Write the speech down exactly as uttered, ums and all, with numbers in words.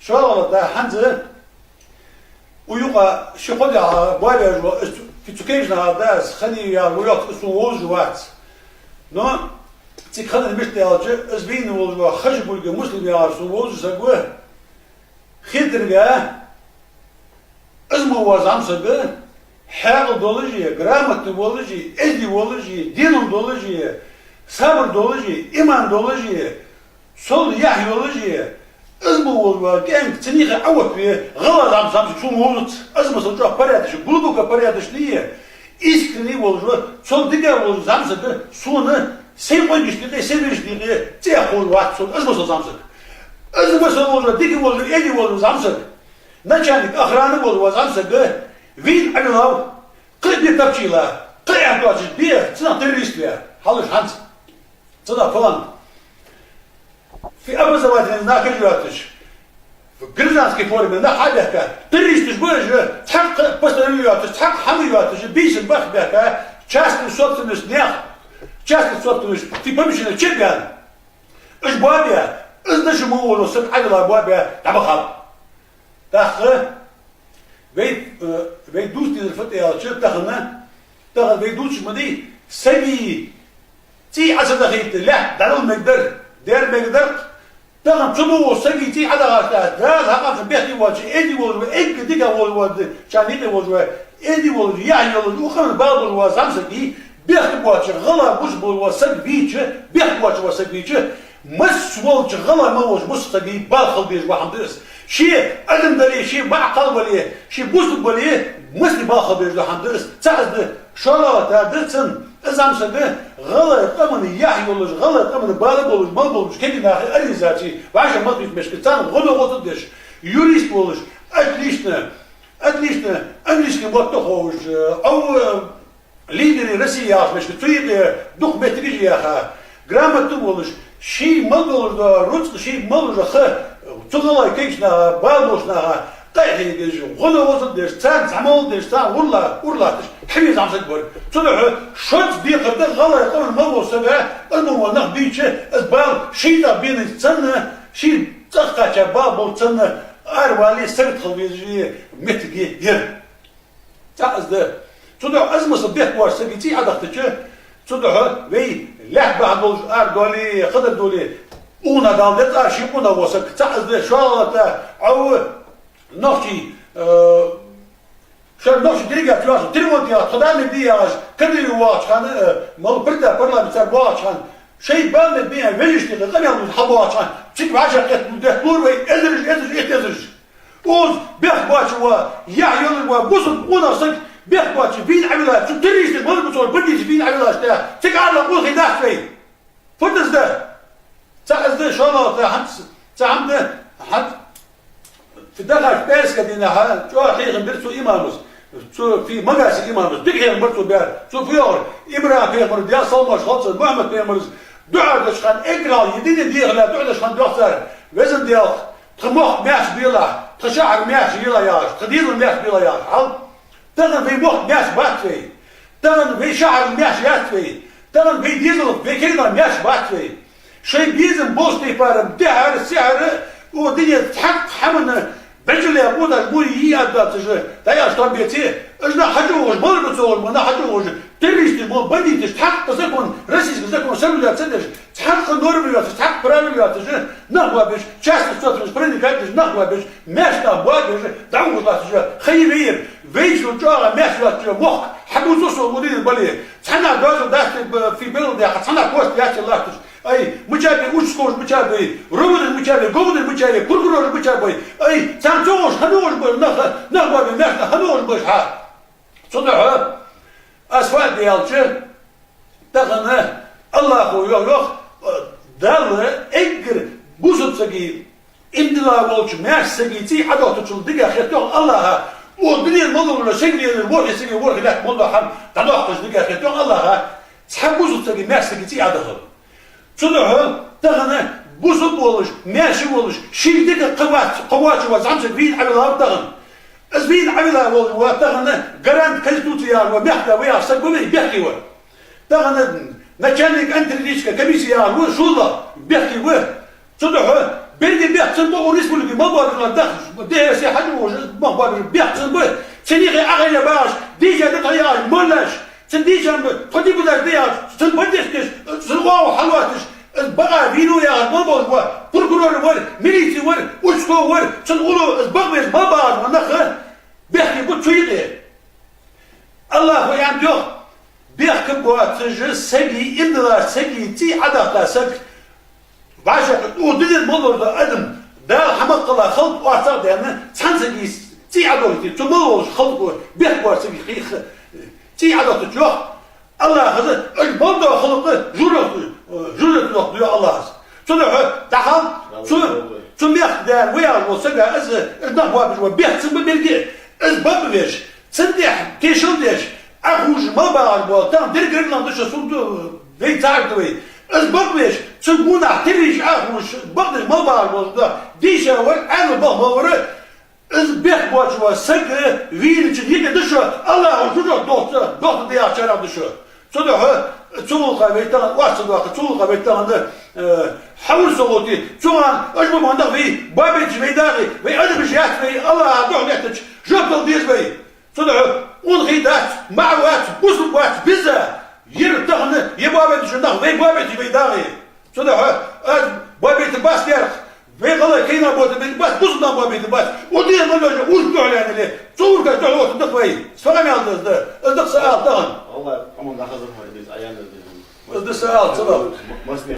ШоллагӀа, хӀанз укх юкъа ши-кхо ди боабеш ва, аз цу кегийча наха да аз хиннав яхаш ва, йоах, аз сона вовзаш вац. Но цига хиннад мишта аьлча, аз вийна волаш ва Хажи-Гурга Муслим яхаш сона вовзаш саг ва. Хетарга, из мо ва зӀамсаг, хьаькъал долаш а, грамотни волаш а, эздий волаш а, денал долаш а, сабар долаш а, иман долаш а, сол яхь йолаш а, из мо волаш ва кӀаьнк цу наха Ӏооттаве, гӀалгӀа зӀамсаг, зӀамсаг сона вовзац. Из масала чӀоагӀа порядочный, глубоко порядочный а, искренний волаш ва, сол дика волаш зӀамсаг, сона сай къонгашта юкъе, сай вежарашта юкъе цӀи яккха волаш вац сона из масала зӀамсаг. Из масала волаш ва, дика волаш ва, эздий волаш ва зӀамсаг. Начальник охраны волаш ва зӀамсаг, вийна Ӏовиллав, кхы а бе тапчийла, кхы а эхь доацаш бе, цунах террорист ве, хьалуш хӀанз. Цунах фаланг. Фи опознавательный знак йоацаш, в гражданской форме нах хьабаьхка, террористаш ба уж, цхьаккха постановлени йоацаш, цхьаккха хӀама йоацаш, бийсан баха баьхка, частную собственность наьха, частную собственность, фи помещение чебян. Уж боабе, из дошо мо волаш саг Ӏовилла боабе, дӀабахаб. ТӀаккха вай, э, вай дувца дезар фуд аьлча, тахан, тахан вай дувцаш ма дий, сага цӀий Ӏо ца дахийта, лаьтта дӀадала мегаргдар, дера мегаргдар-кх. Тахан цу мо волча сага цӀий Ӏодахача тӀа, Дала хьакъехьа бехке воацаш, эздий волаш ва, эггара дика волаш ва, ший наькъа волаш ва, эздий волаш, яхь йолаш, укх къаман бала болаш ва зӀамсаг, бехке боацаш, гӀалгӀа бусалба волаш ва саг вийча, бехке боацаш ва саг вийча, масса волча гӀалгӀа ма волча бусалба сага бала хила безаш дола хӀама да из. Ше адам дале, ше бакъ кхалсаг вале, ше бусалба вале, массане бала хила безаш дола хӀама да из. ЦаӀ из да, шоллагӀа да цун, из зӀамсаг гӀалгӀай къаман яхь йолаш, гӀалгӀай къаман бала болаш, мала болаш, кегий наха организаци, вӀашагӀ мел хиннача метташка, царна гӀо-новкъостал а деш, юрист волаш, отлично, отлично английски мотт а ховш, э, ав, э, «Лидеры России» яхача метташка, цу юкъе дукха моттигаш а яьха, грамотни волаш, ший мел долаш дола рузкъа, ший мел долаш дола ха, цу гӀалгӀай кегийча наха, бала болча наха къахьегаш, гӀо-новкъостал деш, царна зӀамига деш, царна урла-, ура латташ хьавена зӀамсаг вар. Цудухьа шозза декхар да гӀалгӀай къаман мел волча сага, из мо волча нах бийча, из бала ший цӀагӀа беннар санна, ший цӀагӀа кхаьча бала болча санна, аравале, сагота хила везаш моттиг я ер. ЦаӀ из да. Цудухьа из масала бехке боацача сага цӀий Ӏодахийтача, цудухьа вай лаьтта бахьан долаш арадоале, хадара доале, къона дала деза цар, ший къонах вола саг. ЦаӀ из да, шоллагӀа да, Ӏа ва нохчий, э, шоай нохчий делегаци йоацаш, Тервонтех тхо дӀа мегаргдий яхаш, Кадыров воагӀача хана, э, мел пар-, парламентера воагӀача хана, шоай бала мегаргбий вежарашта юкъе къамаьл дувца хьавоагӀача хана, цига вӀашагӀкхетта детталора вай эзараш, эзараш, итт эзараш. Укхаза бехке боацаш ва, яхь йолаш ва, бусалба къонах саг бехке боацаш вийна Ӏовиллав, цу террористаша, мала бу цо, бандиташа вийна Ӏовиллав тӀа, цига ара къонахий дац вай. Фуд из да? ЦаӀ из да, шоллагӀа да, хӀанз, цхьа хӀама да, хӀанз, фи дахача пӀаьраска дийнахьа чӀоагӀа хьехам бир цу имамо, цу фи Магасе имамо, дика хьехам бир цо баьр, цо фу йоах, ИбрахӀим-пайхамара, Даьла салам-моаршал хилда цунна, Мухьаммад-пайхамара дуӀа деча хана, эггара хьалха дина дехале дуӀа деча хана доах цар: «Везан Даьла, тха мохк маьрша белахь, тха шахьар маьрша елахь», яхаш, тха дезал маьрша белахь яхаш. Хьал, тахан вай мохк маьрша бац вай. Тахан вай шахьар маьрша яц вай. Тахан вай дезал, вай кегий нах маьрша бац вай. Шоай безам болча тайпара дехьара, сехьара, укх дунен тӀа цхьаккха хӀаманна бӀежалла къонахий бу, йий, аргдоацаш, дӀаяхаш том беце, уж нах хьачӀоагӀаш, мала бу ца гӀош, нах хьачӀоагӀаш, террористаш бу, бандиташ, цхьаккха закон, российский закон соблюдать ца деш, цхьаккха норма йоацаш, цхьаккха правила йоацаш, нах боабеш, частную собственность проникать деш, нах боабеш, маьрша нах боабеш, дӀавугаш латташ, хайи вайи, вайшул чӀоагӀа маьрша латташ, мохк хьадувцар со, удийна бале, цхьаннахьа доазув дац, б-, фи белгал даьккха, цхьаннахьа кост яц латташ. Ай, мичаб я участковыйш, мичаб я, РОВДыш мичаб я, ГОВДыш мичаб я, прокурораш мичаб я. Ай, царна ца гӀош, хьан гӀош ба, нах, нах боабе, маьрша нах хьан гӀош ба хьа? Цудухьа аз фу аргда аьлча, тахан АллахӀа йоах, йоах, Дала эггара бусалба сага, иман дилла волча маьрша сага цӀий Ӏодахийтачул дикагӀа хет, йоах АллахӀа, укх дунен мел дола саг венар, ворхӀе сага, ворхӀе лаьтта мел дола хӀама дӀадоаккхаш дикагӀа хет, йоах АллахӀа, цхьа бусалба сага маьрша сага цӀий Ӏодахар. Цудухьа тахан бусалба волаш, маьрша волаш, шийна дика кхаьча, кхаьча вола зӀамсаг вийна Ӏовиллав тахан. Из вийна Ӏовиллав волаш ва тахан, гарант Конституции яхаш ва, мехка ва яхаш саг ва вай, бехке ва. Тахан начальник антитеррористической комиссии яхаш ва, шоллагӀа, бехке ва. Цудухьа Беррига бехк цун ба укх республике мел бола даха, дехьа-сехьа хьажа волаш, мел бола бехк цун ба, цун юхе Ӏохайна багӀаш, дийша да тхо яхаш моллаш, цун дийша ба, тхо депутат да яхаш, цун поддержка деш, цун оагӀув хьалоацаш, из бакъ вийнав яхаш мел болаш ба, прокурор вар, милици вар, участковый вар, цун уллув из бакъ веш мел багӀаш ва нах, бехке ба цу юкъе. АллахӀа аьннад йоах: бехк боацаш сага, иман долаш сага, цӀий Ӏодахийта саг, вӀашагӀкхетта, укх дунен тӀа мел дола адам, Дала хьамакхала халкъ орцагӀдаьнна, цхьан сага цӀий Ӏодахийта, цу мел волча халкъо бехк боацаш сага хих цӀий Ӏодахийтача, йоах АллахӀа, уж мел дола халкъ жожагӀате, жожагӀате дохаду, йоах АллахӀа. Цудухьа дӀахалда цу, цу мехка даьр ва яхаш вола саг, из, из нах боабеш бола бехк цун ба беррига, из бакъ веш, цун тӀехьа тешал деш, Ӏохувш мел багӀаш бола, тахан деррига гаргара да шо, сунту вай царга вай. Из бакъ веш, цун гонахьа тера йиш Ӏохувш, бакъ деш мел багӀаш бола, дийша вар, Ӏаьлам бола мел вар, из бехк боацаш вола саг вийначун юкъе да шо, АллахӀа жожагӀате дохаду, дохаду яхачарех да шо. Цудухьа цу гӀулакха вай тахан орца доаккха, цу гӀулакха вай тахан, э, хьавар со гӀоти, цу гӀан, уж ба ма нах вай боабайташ вай дагӀе, вай адамаш яц вай, АллахӀа духьа лаьттача жоп дала деза вай. Цудухьа унахи дац, маӀа вац, бусалба вац, беза, ер тахан е боабайташ нах вай боабайташ вай дагӀе. Цудухьа аз боабайта бац дерх, вай гӀалгӀай кхайна боабайта бац, бусалба боабайта бац. Укх дийнахьа мел лежа урс духьалъяьннай, цу урса духьалъоттаргда вай. Сога мел деза да, из да са ала тахан. Аллахӏ аман дахазар хьо, из аян да. Из да са ала, ца дала. Масне.